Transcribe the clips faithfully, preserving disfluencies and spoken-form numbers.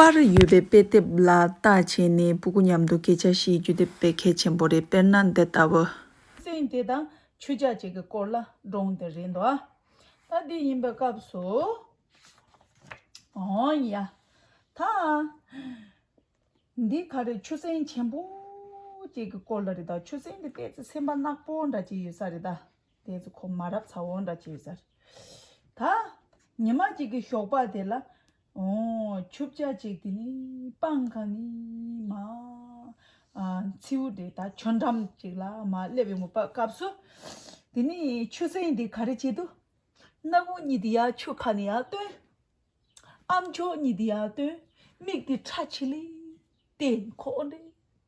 པར་ཡོད་པའི་དཔེ་དེབ་ལ་ལྟ་བྱས་ནས་སྤུ་གུ་མཉམ་དུ་སྐད་ཆ་བཤད་རྒྱུ་དེ་དཔེ་གལ་ཆེན་པོ་རེད། དཔེར་ན་འདི་ལྟ་བུ། ཚན་དེ་དང་ཆོས་ཆ་ཅིག་གི་སྐོར་ལ་སྒྲུང་དེ་རེད་འདུག་ཨ། ད་འདི་ཡིན་པའི་སྐབས་སུ། འོ་ཡ། ད། འདི་ག་རེ་ཆུ་སྲིན་ཆེན་པོ་ཅིག་གི་སྐོར་ལ་རེད་ད། ཆུ་སྲིན་དེ་ཏོག་ཙམ་སེམས་པ་ནག་པོ་འདྲ་ཅིག་ཡོད་ས་རེད་ད། ཏོག་ཙམ་ཁོ་མ་རབས་ཚ་བོ་འདྲ་ཅིག་ཡོད་ས་རེད། ད། ཉི་མ་གཅིག་གི་ཞོགས་པ་དེ་ལ། འོ། ཆུ་བྱ་ཅིག་དེ་ནི་སྤང་ཁ་ནས་མར། ཨ། མཚེའུ་དེ་ད་ཆུ་འགྲམ་ཅིག་ལ་མར་སླེབས་ཡོང་བའི་སྐབས་སུ། དེ་ནི་ཆུ་སྲིན་དེ་ག་རེ་བྱེད་དུ། སྣ་ཁུང་གཉིས་དེ་ཡར་ཆུ་ཁ་ནས་ཡར་བཏོན། ཨ་མཆོག་གཉིས་དེ་ཡར་བཏོན། མིག་དེ་ཁྲ་ཆིལ་ལི་བལྟས། ཁོ་འདྲ་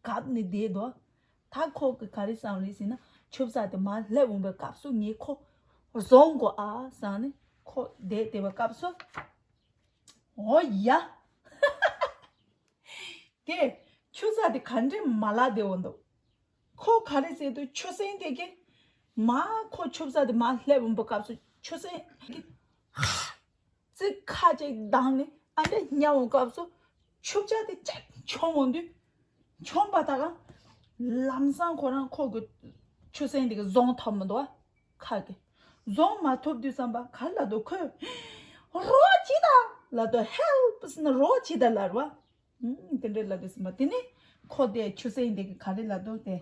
གབ་ནས་བསྡད་འདུག་ད་ཁོ་གིས་ག་རེ་བསམ་རེད་ཟེར་ན། ཆུ་བྱ་དེ་མར་སླེབས་འོང་བའི་སྐབས་སུ་ངས་ཁོ་བཟུང་དགོས་ཨ་བསམ་ནས་ཁོ་བསྡད་བསྡད་པའི་སྐབས་སུ། འོ་ཡ། དེ། ཆུ་བྱ་དེ་ག་འདྲས་མ་ལག་བདེ་བོ་འདུག་ཁོ་ག་རེ་ཟེར་དུས་ཆུ་སྲིན་དེ་གིས། མར་ཁོ་ཆུ་བྱ་དེ་མར་སླེབས་འོང་བའི་སྐབས་སུ་ཆུ་སྲིན་དེ་གིས། ཙིག་ཁ་ཅིག་བཏང་ནས་ཨ་འདྲས་བརྙ་འོང་སྐབས་སུ། ཆུ་བྱ་དེ་ཅིག་མཆོང་འོང་དུས། མཆོངས་པ་དག་ག་ལམ་སང་ཁོ་རང་ཁོ་གི་ཆུ་སྲིན་དེ་གིས་བཟུང་ཐུབ་མི་འདུག་ཨ། ཁ་གིས། བཟུང་མ་ཐུབ་དུས་ཙམ་པ་ག་རེ་ལབ་འདུག་ཁོས། རོགས་བྱེད་དང་ལབ་འདུག་ཧེལ་པི་ཟེར་ན་རོགས་བྱེད་དང་ལབ་རེད་བ། ཨུམ། དེ་འདྲས་ལབ་དུས་ཙམ་པ་དེ་ནས་ཁོ་དེ་ཆུ་སྲིན་དེ་གིས་ག་རེ་ལབ་འདུག་དེ།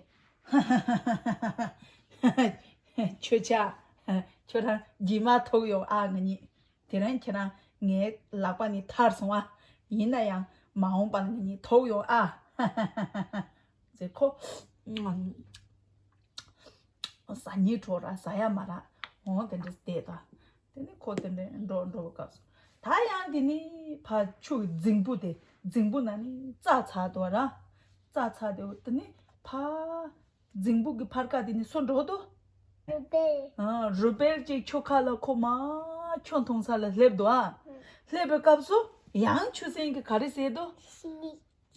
ཆུ་བྱ། ཁྱོད་རང་རྗེས་མ་ཐུག་ཡོང་ཨ་ང་གཉིས། དེ་རིང་ཁྱེད་རང་ངའི་ལག་པ་ནས་ཐར་སོང་ཨ། ཡིན་ན་ཡང་མ་འོངས་པ་ལ་ང་གཉིས་ཐུག་ཡོང་ཨ། ཟེར་ཁོ། ཟ་སྙིང་བྲོ་ར་ཟ་ཡ་མ་ར། འོ་དེ་འདྲས་བསྡད་དོ། དེ་ནས་ཁོ་དེ་འདྲས་འགྲོ་འགྲོ་བའི་སྐབས་སུ། ད་ཡང་དེ་ནས་ཕར་ཆུ་གི་རྫིང་བུ་དེ། རྫིང་བུ་ནང་ནས་རྩྭ་ཚར་འདུག་ར། རྩྭ་ཚར་འདུག་དེ་ནས་ཕར། རྫིང་བུ་གི་ཕར་ཁ་དེ་ནས་སུ་འགྲོ་འདུག་རུས་སྦལ། ཨ། རུས་སྦལ་ཅིག་ཆུ་ཁ་ལ་ཁོ་མར་ཆུ་འཐུང་ས་ལ་སླེབས་འདུག་ཨ། སླེབས་པའི་སྐབས་སུ་ཡང་ཆུ་སྲིན་གིས་ག་རེ་ཟེར་འདུག་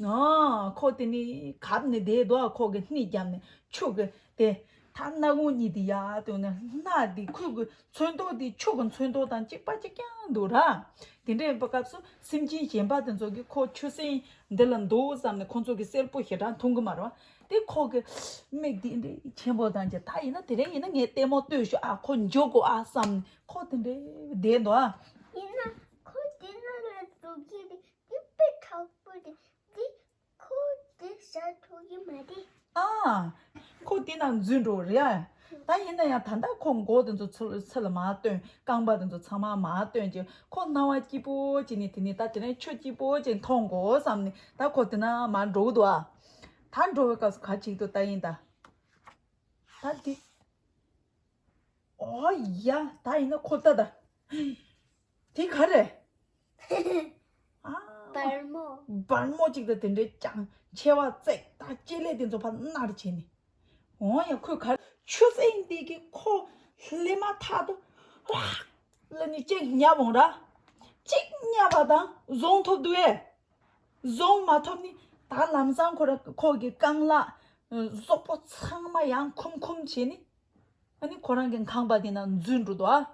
ཨ། ཁོ་དེ་ནས་གབ་ནས་བསྡད་འདུག་ཨ། ཁོ་གི་སྣེ་བརྒྱབ་ནས་ཆུ་གི་དེ། ད་སྣ་ཁུང་གཉིས་དེ་ཡར་བཏོན་ནས་སྣ་དེ་ཁོ་གི་ཚོན་མདོག་དེ་ཆུ་གི་ཚོན་མདོག་དང་གཅིག་པ་གཅིག་རྐྱང་འདུག་ར། དེ་འདྲ་ཡིན་པའི་སྐབས་སུ་སེམས་ཅན་གཞན་པ་དེ་ཚོ་གིས་ཁོ་ཆུ་སྲིན་འདི་ལ་འདུག་བསམ་ནས་ཁོ་ཚོ་གིས་གསལ་པོ་ཞེ་དྲག་མཐོང་གི་མ་རེད་བ། དེ་ཁོ་གི་མིག་དེ་འདྲ་ཆེན་པོ་དང་བཅས། ད་ཡིན་ན་དེ་རིང་ཡིན་ན་ངས་ལྟད་མོ་ལྟོས་ཤོག་ཨ། ཁོ་འགྱོ་དགོས་ཨ་བསམ་ནས་ཁོ་དེ་འདྲ་བསྡད་འདུག་ཨ། ཡིན་ན་ཁོ་དེ་ན་ལ་འགྲོ་གི་རེད། དེ་དཔེ་དྲག་པོ་རེད། དེ་ཁོ་དེ་བཞག་ཐུབ་ཀྱི་མ་རེད། ཨ། ཁོ་དེ་ན་འཛུལ་འགྲོ་རེད་ཨ། ད་ཡིན་ན་ཡང་ད་ལྟ་ཁོ་མགོ་དེ་ཚོ་ཚུར་ཚུར་ལ་མར་བཏོན། རྐང་པ་དེ་ཚོ་ཚང་མ་མར་བཏོན་བྱས་ཁོ་སྣང་བ་སྐྱིད་པོ་བྱས་ནས། དེ་ནས་ད་དེ་རིང་ཆུ་སྐྱིད་པོ་བྱས་མཐོང་དགོས་བསམ་ནས་ད་ཁོ་དེ་ན་མར་འགྲོ་གི་འདུག་ཨ། ད་འགྲོ་བའི་སྐབས་སུ་ག་བྱེད་ཀྱི་འདུག་ད་ཡིན་ད། ད་འདི། ཨོ་ཡ། ད་ཡིན་ན་ཁོ་ལྟ་ད། དེ་ག་རེ། ཨ། སྦར་མོ། སྦར་མོ་ཅིག་ད་དེ་འདྲའི་ཅང་མཆེ་བ་བརྩེགས། ད་ལྕེ་ལེ་དེ་ཚོ་ཕར་ནར་བྱས་ནས། འོ་ཡ། ཁོས་ག་རེ། ཆུ་སྲིན་དེ་གིས་ཁོ་སླེབས་མ་ཐག་ཏུ་ཝག་ལབ་ནས་གཅིག་བརྙ་འོང་ར། གཅིག་བརྙ་བ་དང་བཟུང་ཐུབ་འདུག་ཨེ། བཟུང་མ་ཐུབ་ནས་ད་ལམ་སང་ཁོ་ར་ཁོ་གི་རྐང་ལག་གཟུགས་པོ་ཚང་མ་ཡང་ཁུམ་ཁུམ་བྱས་ནས། ཨ་ནི་ཁོ་རང་གི་ཁང་པ་དེ་ན་འཛུལ་འགྲོ་འདུག་ཨ།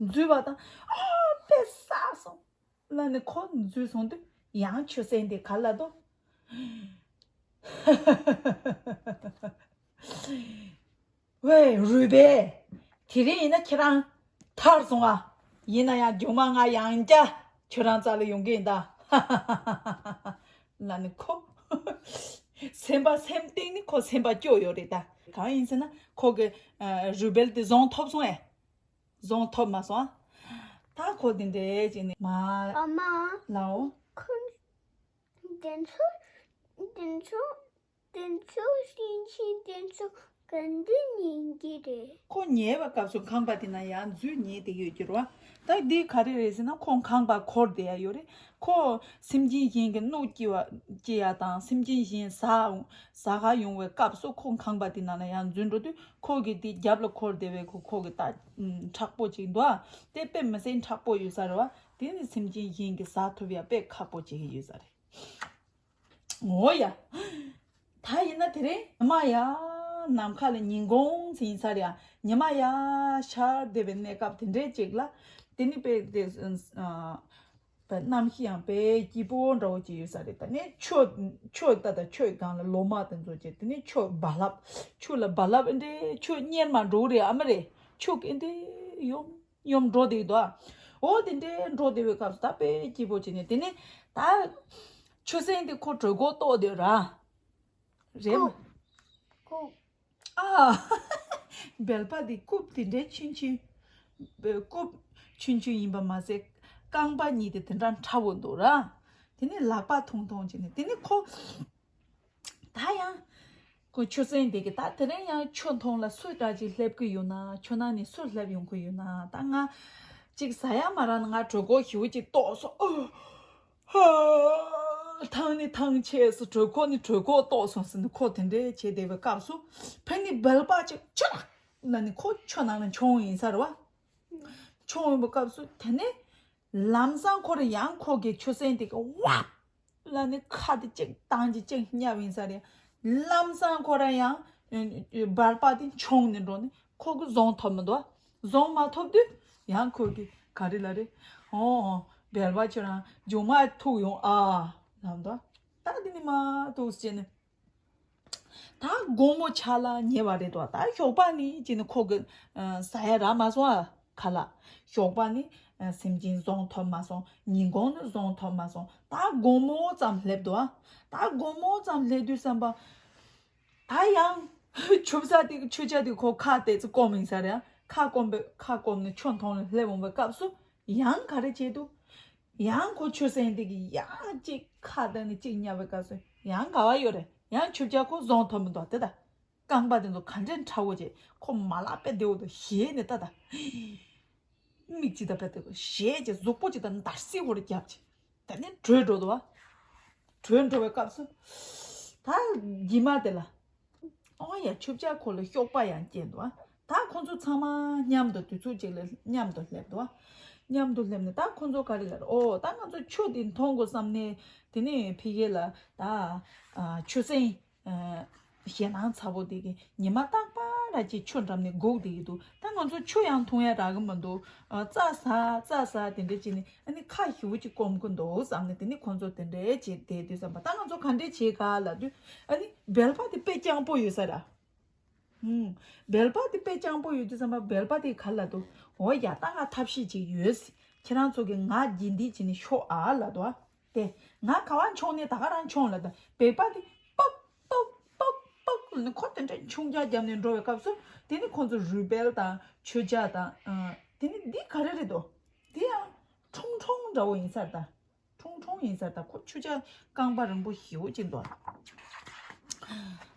འཛུལ་བ་དང་། ཨ། དཔེ་བསགས་སོང་ལབ་ནས་ཁོ་འཛུལ་སོང་དུས་ཡང་ཆུ་སྲིན་དེ་ག་ལབ་འདུག་ཝེ་རུས་སྦལ། དེ་རིང་ཡིན་ན་ཁྱེད་རང་ཐར་སོང་ཨ། ཡིན་ན་ཡང་རྒྱུ་མ་ང་ཡང་བསྐྱར་ཁྱོད་རང་རྩ་ལ་ཡོང་གི་ཡིན་ད། ལབ་ནས་ཁོ། སེམས་པ་སེམས་གཏིང་ནས་ཁོ་སེམས་པ་སྐྱོ་ཡོད་རེད་ད། གང་ཡིན་ཟེར་ན་ཁོ་གི་ཨ་རུས་སྦལ་དེ་བཟུང་ཐུབ་སོང་ཨེ། བཟུང་ཐུབ་མ་སོང་ཨ། ད་ཁོ་དེ་འདྲས་བྱས་ནས་མ། ཨ་མ། ལའོ། ཁོ། དེ་ཚོ། དེ་ཚོ། དེ་ཚོ་སེམས་ཅན་དེ་ཚོ་ག་འདྲ་ཉན་གྱི་རེད། ཁོ་ཉལ་བའི་སྐབས་སུ་ཁང་པ་དེ་ན་ཡང་འཛུལ་ཉལ་བསྡད་ཡོད་ཀྱི་རེད་བ། ད་འདི་ག་རེ་རེད་ཟེར་ན་ཁོ་ཁང་པ་འཁོར་བསྡད་ཡ་ཡོད་རེད། ཁོ་སེམས་ཅན་གཞན་གྱི་སྣུག་སྐྱེ་བ་སྐྱེ་ཡ་དང་སེམས་ཅན་གཞན་ཟ་ཟ་ག་ཡོང་བའི་སྐབས་སུ་ཁོ་ཁང་པ་དེ་ནང་ལ་ཡང་འཛུལ་འགྲོ་དུས་ཁོ་གི་དེ་རྒྱབ་ལ་འཁོར་བསྡད་པའི་ཁོ་ཁོ་གི་ད་མཁྲེགས་པོ་ཅིག་འདུག་ཨ། དེ་དཔེ་མི་སྲིད་མཁྲེགས་པོ་ཡོད་ས་རེད་བ། དེ་ནི་སེམས་ཅན་གཞན་གྱིས་ཟ་ཐུབ་ཡ་དཔེ་ཁག་པོ་བྱེད་ཀྱི་ཡོད་ས་རེད། འོ་ཡ། ད་ཡིན་ན་དེ་རིང་ཉི་མ་ཡ། ནམ་མཁའ་ལ་ཉིན་གུང་ཟིན་ས་རེད་ཡ། ཉི་མ་ཡ་ཤར་བསྡད་པའི་གནས་སྐབས་དེ་འདྲའི་ཅིག་ལ། དེ་ནི་དཔེ་དེ་ཨ། པའི་གནམ་གཤིས་ཡང་དཔེ་སྐྱིད་པོ་འདྲ་བོ་ཅིག་ཡོད་ས་རེད། ད་ནི་ཆུ་ཆུ་ད་ད་ཆུའི་སྒང་ལ་ལོ་མ་དེ་ཚོ་བྱས། དེ་ནི་ཆུ་རྦ་རླབས་ཆུ་ལ་རྦ་རླབས་འདྲའི་ཆུ་གཉེར་མ་འགྲོ་རེད་ཨ་མ་རེད། ཆུ་གི་འདྲའི་ཡོམ་ཡོམ་འགྲོ་བསྡད་འདུག་ཨ། འོ་དེ་འདྲའི་འགྲོ་བསྡད་པའི་སྐབས་སུ་ད་དཔེ་སྐྱིད་པོ་བྱས་ནས། དེ་ནི་ད་ཆུ་སྲིན་དེ་ཁོ་གྲོད་ཁོག་ལྟོགས་བསྡད་ར། རེད་མ། ཨ། སྦལ་པ་དེ་རྐུབ་དེ་འདྲའི་ཆུང་ཆུང་། རྐུབ་ཆུང་ཆུང་ཡིན་པ་མ་ཟད། རྐང་པ་གཉིས་དེ་དེ་འདྲ་ཕྲ་བོ་འདུག་ར། དེ་ནས་ལག་པ་ཐུང་ཐུང་བྱས་ནས། དེ་ནས་ཁོ། ད་ཡང་། ཁོ་ཆུ་སྲིན་དེ་གིས་ད་དེ་རིང་ཡང་ཆུ་འཐུང་ལ་སུ་འདྲ་ཅིག་སླེབས་ཀྱི་ཡོད་ན། ཆུ་ནང་ནས་སུ་སླེབས་ཡོང་གི་ཡོད་ན། ད་ང་ཅིག་ཟ་ཡ་མ་རག་ན་ང་གྲོད་ཁོག་ཞེ་པོ་ཅིག་ལྟོགས་སོང་། ཨོ། ཧ། ཐང་ནི་ཐང་ཆད་སོང་། གྲོད་ཁོག་ནི་གྲོད་ཁོག་ལྟོགས་སོང་ཟེར་ནས་ཁོ་དེ་འདྲའི་བྱས་བསྡད་པའི་སྐབས་སུ། ཕ་ནི་སྦལ་པ་ཅིག་ཆུ་ལ་ནི་ཁོ་ཆུ་ནང་ལ་མཆོང་ཡིན་ས་རེད་བ། མཆོང་ཡོང་བའི་སྐབས་སུ་དེ་ནས་ལམ་སང་ཁོ་རང་ཡང་ཁོ་གི་ཆུ་སྲིན་དེ་གིས་ཝབ་ལ་ནི་ཁ་དེ་གཅིག་བཏང་གཅིག་གཅིག་བརྙབས་ཡིན་ས་རེད། ལམ་སང་ཁོ་རང་ཡང་སྦལ་པ་དེ་མཆོང་ནས་འགྲོ་ནས་ཁོ་གིས་བཟུང་ཐུབ་མི་འདུག་བཟུང་མ་ཐུབ་དུས་ཡང་ཁོ་གིས་ག་རེ་ལབ་རེད། ཨོ། སྦལ་པ་ཁྱོད་རང་མཇུག་མ་ཐུག་ཡོང་ཨ་ལབ་འདུག་ད་དེ་ནི་མ་ཐུག་ཟེར་ནས། ད་དགོང་མོ་ཆ་ལ་ཉལ་བ་རེད་དོ། ད་ཞོགས་པ་ནི་ཅི་ནི་ཁོ་གི་ཟ་ཡ་རག་མ་སོང་ཨ། ཁ་ལག་ཞོགས་པ་ནི་སེམས་ཅན་བཟུང་ཐུབ་མ་སོང་། ཉིན་གུང་ནི་བཟུང་ཐུབ་མ་སོང་། ད་དགོང་མོ་ཙམ་སླེབས་དོ་ཨ། ད་དགོང་མོ་ཙམ་སླེབས་དུས་ཙམ་པ། ད་ཡང་ཆུ་བྱ་དེ་ཆུ་བྱ་དེ་ཁོ་ཁ་དེ་ཚོ་སྐོམ་ཡིན་ས་རེད་ཨ། ཁ་སྐོམ་པའི་ཁ་སྐོམ་ནས་ཆུ་འཐུང་ལ་སླེབས་འོང་བའི་སྐབས་སུ། ཡང་ག་རེ་བྱེད་འདུག་ཡང་ཁོ་ཆུ་སྲིན་དེ་གིས་ཡང་གཅིག་ཁ་བཏང་ནས་གཅིག་བརྙབས་པའི་སྐབས་སུ་ཡང་ག་བ་ཡོད་རེད། ཡང་ཆུ་བྱ་ཁོ་བཟུང་ཐུབ་མི་འདུག་དེ་ད་རྐང་པ་དེ་ཚོ་ག་འདྲའི་ཕྲ་བོ་བྱས། ཁོ་མ་ལག་དཔེ་བདེ་བོ་འདུག་ཞེད་ནས་ད་ད་མིག་ཅིག་ད་དཔེ་དེ་ཞེད་ཅིག་གཟུགས་པོ་ཅིག་ད་འདར་སིག་ཧོར་རྒྱབ་ཅིག་ད་ནི་བྲོས་འགྲོ་འདུག་བ། བྲོས་འགྲོ་བའི་སྐབས་སུ་ད་གྱིབ་མ་དེ་ལ། ཨོ་ཡ། ཆུ་བྱ་ཁོ་ལ་གཤོག་པ་ཡང་སྐྱེས་འདུག་ཨ། ད་ཁོ་ཚོ་ཚང་མ་མཉམ་དུ་དུས་ཚོད་གཅིག་ལ་མཉམ་དུ་སླེབས་འདུག་ཨ། མཉམ་དུ་སླེབས་ནས་ད་ཁོ་ཚོ་ག་རེ་ལབ་རེད། ཨོ་ད་ང་ཚོ་ཆུ་འདི་འཐུང་དགོས་བསམ་ནས་དེ་ནས་ཕ་གི་ལ་ད་ཨ་ཆུ་སྲིན་ཨ་ཞེད་སྣང་ཚ་པོ་དེ་གིས་ཉི་མ་རྟག་པར་ཅིག་ཆུ་འགྲམ་ནས་སྒུག་བསྡད་ཀྱི་འདུག་ད་ང་ཚོ་ཆུ་ཡང་འཐུང་ཡ་རག་གི་མི་འདུག་ཨ་རྩྭ་ཟ་རྩྭ་ཟ་དེ་འདྲ་བྱས་ནས། ཨ་ནི་ཁ་ཞེ་པོ་ཅིག་སྐོམ་གྱི་འདུག་བསམ་ནས། དེ་ནི་ཁོང་ཚོ་དེ་འདྲའི་བྱས་བསྡད་དུས་ཙམ་པ། ད་ང་ཚོ་ག་འདྲས་བྱེད་ག་ལབ་དུས། ཨ་ནི་སྦལ་པ་དེ་དཔེ་སྤྱང་པོ་ཡོད་ས་ར། ཧུམ། སྦལ་པ་དེ་དཔེ་སྤྱང་པོ་ཡོད་དུས་ཙམ་པ་སྦལ་པ་དེ་ག་ལབ་འདུག་འོ་ཡ། ད་ང་ཐབས་ཤེས་ཅིག་ཡོད། ཁྱེད་རང་ཚོ་གིས་ང་རྗེས་འདེད་བྱས་ནས་ཤོག་ཨ་ལབ་འདུག་ཨ། དེ་ང་ག་བ་མཆོང་ནས་ད་ག་རང་མཆོང་ལབ། ད་སྦལ་པ་དེ་པག་པག་པག་པག་ནི་ཁོ་དེ་འདྲའི་མཆོང་རྒྱག་བརྒྱབ་ནས་འགྲོ་བའི་སྐབས་སུ། དེ་ནི་ཁོང་ཚོ་རུས་སྦལ་དང་ཆུ་བྱ་དང་། ཨ། དེ་ནི་འདི་ག་རེ་རེད་དོ། དེ་ཡང་ཁྲུང་ཁྲུང་འདྲ་བོ་ཡིན་ས་རེད་ད། ཁྲུང་ཁྲུང་ཡིན་ས་རེད་ད། ཁོ་ཆུ་བྱ་རྐང་པ་རིང་པོ་ཞེ་པོ་ཅིག་འདུག་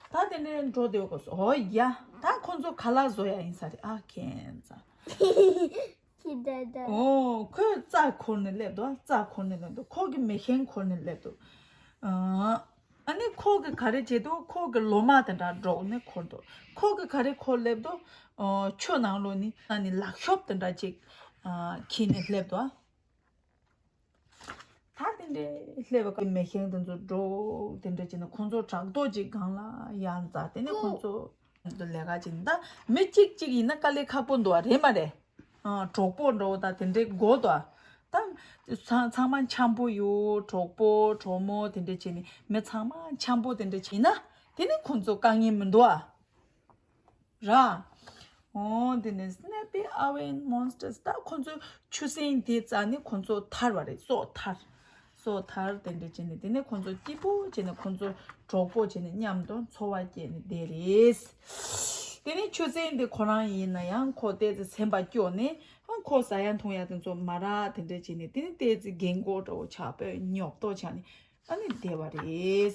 ད་དེ་འདྲའི་འགྲོ་བསྡད་ཡོད་སྐབས་སུ། ཨོ་ཡ། ད་ཁོང་ཚོ་ཁ་ལག་བཟོ་ཡ་ཡིན་ས་རེད་ཨ་ཁྱེད་ཚོ། ཁྱི་ད་ད། ཨོ། ཁོས་རྩྭ་འཁོར་ནས་སླེབས་འདུག་རྩྭ་འཁོར་ནས་སླེབས་འདུག་ཁོ་གིས་མེ་ཤིང་འཁོར་ནས་སླེབས་འདུག་ཨ། ཨ་ནི་ཁོ་གིས་ག་རེ་བྱེད་འདུག་ཁོ་གིས་ལོ་མ་དེ་འདྲ་སྒྲོག་ནས་འཁོར་འདུག་ཁོ་གིས་ག་རེ་འཁོར་སླེབས་འདུག་ཨོ། ཆུ་ནང་ལོགས་ནས་ཨ་ནི་ལག་ཤོབ་དེ་འདྲ་ཅིག་ཨ། འཁྱེར་ནས་སླེབས་འདུག་ད་དེ་འདྲའི་སླེབས་པའི་སྐབས་མེ་ཤིང་དེ་ཚོ་སྒྲོག་དེ་འདྲ་བྱས་ནས་ཁོང་ཚོ་བྲག་རྡོ་ཅིག་སྒང་ལ་ཡར་འཛེགས། དེ་ནས་ཁོང་ཚོ་ལས་ཀ་བྱེད། ད་མི་གཅིག་གཅིག་ཡིན་ན་དཀའ་ལས་ཁག་པོ་འདུག་བ། རེད་མ་རེད། ཨ། གྲོགས་པོ་འདྲ་བོ་དང་དེ་འདྲའི་དགོས་འདུག་ད་ཚང་ཚང་མ་འཆམ་པོ་ཡོད། གྲོགས་པོ་གྲོགས་མོ་དེ་འདྲ་བྱས་ནས་མི་ཚང་མ་འཆམ་པོ་དེ་འདྲ་བྱས་ན། དེ་ནི་ཁོང་ཚོ་དཀའ་ངལ་མི་འདུག་ཨ། ར། འོ། དེ་ནས་Snappy Island Monsters། ད་ཁོ་ཚོ་ཆུ་སྲིན་དེ་རྩ་ནས་ཁོ་ཚོ་ཐར་བ་རེད། སྲོག་ཐར། སྲོག་ཐར་དེ་འདྲ་བྱས་ནས། དེ་ནས་ཁོ་ཚོ་སྐྱིད་པོ་བྱས་ནས་ཁོ་ཚོ་གྲོགས་པོ་བྱས་ནས་མཉམ་དུ་འཚོ་བ་སྐྱེལ་ནས་བསྡད་རེད། དེ་ནས་ཆུ་སྲིན་དེ་ཁོ་རང་ཡིན་ན་ཡང་ཁོ་ཏོག་ཙམ་སེམས་པ་སྐྱོ་ནས། ཨ། ཁོ་ཟ་ཡ་འཐུང་ཡ་དེ་ཚོ་མ་རག་དེ་འདྲ་བྱས་ནས། དེ་ནས་ཏོག་ཙམ་རྒན་གོག་འདྲ་བོ་ཆགས་པའི་ཉོབ་ཏོ་ཆགས་ནས། ཨ་ནི་བསྡད་པ་རེད།